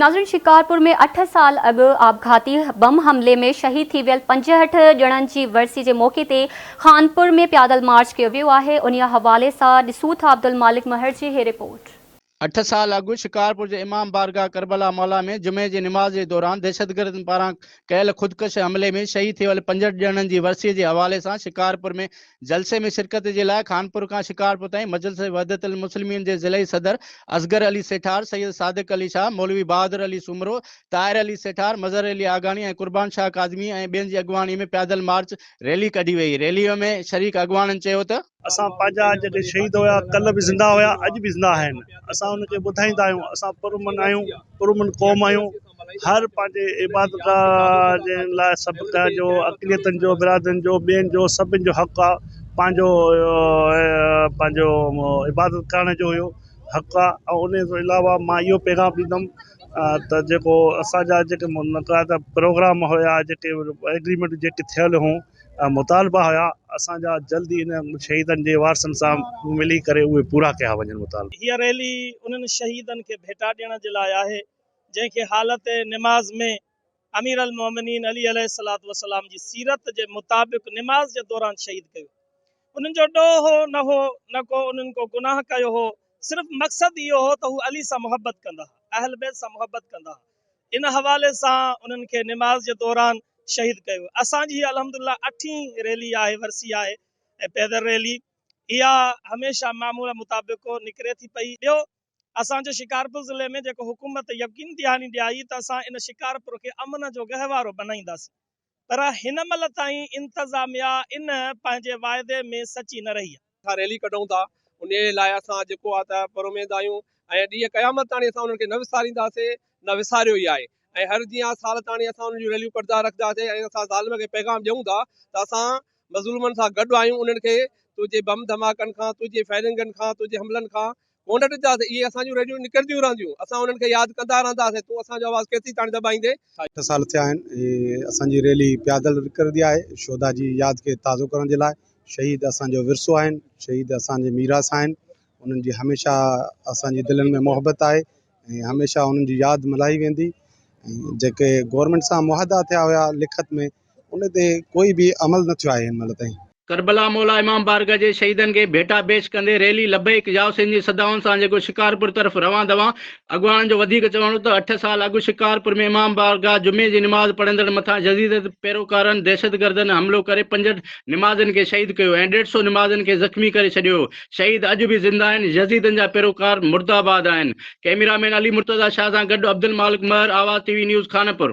ناظرين شڪارپور ۾ اٺ سال اڳ آپگهاتي بم حملي ۾ شهيد ٿي ويل 65 ڄڻن جي ورسي جي موقعي تي خانپور ۾ پيادل مارچ ڪيو ويو آهي انهي حوالي سان ڏسون ٿا عبدالمالڪ مهر جي هي رپورٽ. اٺ سال اڳ شڪارپور جي امام بارگاهه ڪربلا مولا ۾ جمعي جي نماز جي دوران دهشتگردن پاران ڪيل خودڪش حملي ۾ شهيد ٿي ويل 65 ڄڻن جي ورسي جي حوالي سان شڪارپور ۾ جلسي ۾ شرڪت جي لاء خانپور کان شڪارپور تائين مجلس وحدت المسلمين جي ضلعي صدر اصغر علي سيٺار، سيد صادق علي شاهه، مولوي بهادر علي سومرو، طاهر علي سيٺار، مظهر علي آگاڻي ۽ قربان شاهه ڪاظمي ۽ ٻين جي اڳواڻي ۾ پيادل مارچ ريلي ڪڍي وئي. ريلي ۾ شريڪ اڳواڻن چيو ته. اسان پنهنجا جيڪي شهيد هيا ڪلهه به زنده هيا اڄ به زنده آهن اسان ان کي ٻڌائيندا آهيون اسان پرامن آهيون پرامن قوم آهيون هر پنهنجي عبادت گاهه جي لاء سڀ ڪنهن جو اقليتن جو برادرين جو ٻين جو سڀن جو حق آهي پنهنجو پنهنجو عبادت ڪرڻ جو هيو حق آهي ۽ ان جي علاوه مان اهو پيغام ڏيندم ته جيڪو اسانجا جيڪي منعقد پروگرام هيا جيڪي ايگريمينٽ جيڪي ٿيل هيون ۽ مطالبا هيا اسان جا جلد ئي انهن شهيدن جي وارثن سان ملي ڪري اهي پورا ڪيا وڃن مطالبا. هيء ريلي انهن شهيدن کي ڀيٽا ڏيڻ جي لاء آهي، جنهن کي حالت نماز ۾ امير المومنين علي عليه الصلوة والسلام جي سيرت جي مطابق نماز جي دوران شهيد ڪيو. انهن جو ڏوهه نه هو، نه ڪو انهن ڪو گناهه ڪيو هو، صرف مقصد اهو هو ته هو علي سان محبت ڪندا ها، اهل بيت سان محبت ڪندا ها. ان حوالي سان انهن کي نماز جي دوران شهيد ڪيو ويو. اسان جي هي الحمدلله اٺين ريلي آهي، ورسي آهي ۽ پيدل ريلي اها هميشه معمول مطابق نڪري ٿي پئي. ٻيو اسان جو شڪارپور ضلعي ۾ جيڪو حڪومت يقين دهاني ڏياري ته اسان ان شڪارپور کي امن جو گهوارو بنائينداسين پر هن مهل تائين انتظاميا ان پنهنجي واعدي ۾ سچي نه رهي آهي. اسان ريلي ڪڍون ٿا انهي لاء اسان جيڪو آهي ته پراميد آهيون ۽ ڏينهن قيامت تاڻي اسان انهن کي نه وسارينداسي نه وساريو ئي آهي ۽ هر جيئن سال تاڻي اسان انهن جون ريليون ڪڍندا رکنداسي ۽ اسان ظالم کي پيغام ڏيون ٿا ته اسان مظلومن سان گڏ آهيون انهن کي تنهنجي بم ڌماڪن کان تنهنجي فائرنگن کان تنهنجي حملن کان ڪونه ڊڄنداسين، اهي اسان جون ريليون نڪرنديون رهنديون، اسان انهن کي ياد ڪندا رهنداسين، تون اسان جو آواز ڪيسين تاڻي دٻائيندين؟ اٺ سال ٿيا آهن ۽ اسان جي ريلي پيادل نڪرندي آهي شهداء جي ياد کي تازو ڪرڻ جي لاء شهيد اسان جو ورثو آهن شهيد اسان جي ميراث آهن انهن جي هميشه اسان جي دلن ۾ محبت آهي ۽ هميشه انهن جي ياد ملهائي ويندي ۽ جيڪي گورنمينٽ سان معاهدا ٿيا هيا لکت ۾ ان تي ڪوئي به عمل نه ٿيو آهي هن مهل تائين. ڪربلا مولا امام بارگاهه جي شهيدن کي ڀيٽا پيش ڪندي ريلي لبيڪ يا حسين جي صدائن سان جيڪو شڪارپور طرف روان دوان اڳواڻن جو وڌيڪ چوڻ هو ته اٺ سال اڳ شڪارپور ۾ امام بارگاهه جمعي جي نماز پڙهندڙن مٿان يزيديت پيروڪارن دهشتگردن حملو ڪري 65 نمازين کي شهيد ڪيو ۽ ڏيڍ سئو نمازين کي زخمي ڪري ڇڏيو هو شهيد اڄ به زنده آهن يزيدن جا پيروڪار مرده آباد آهن ڪئميرا مين علي مرتضيٰ شاهه سان گڏ Abdulmalik Mehar Awaz T V news Khanpur.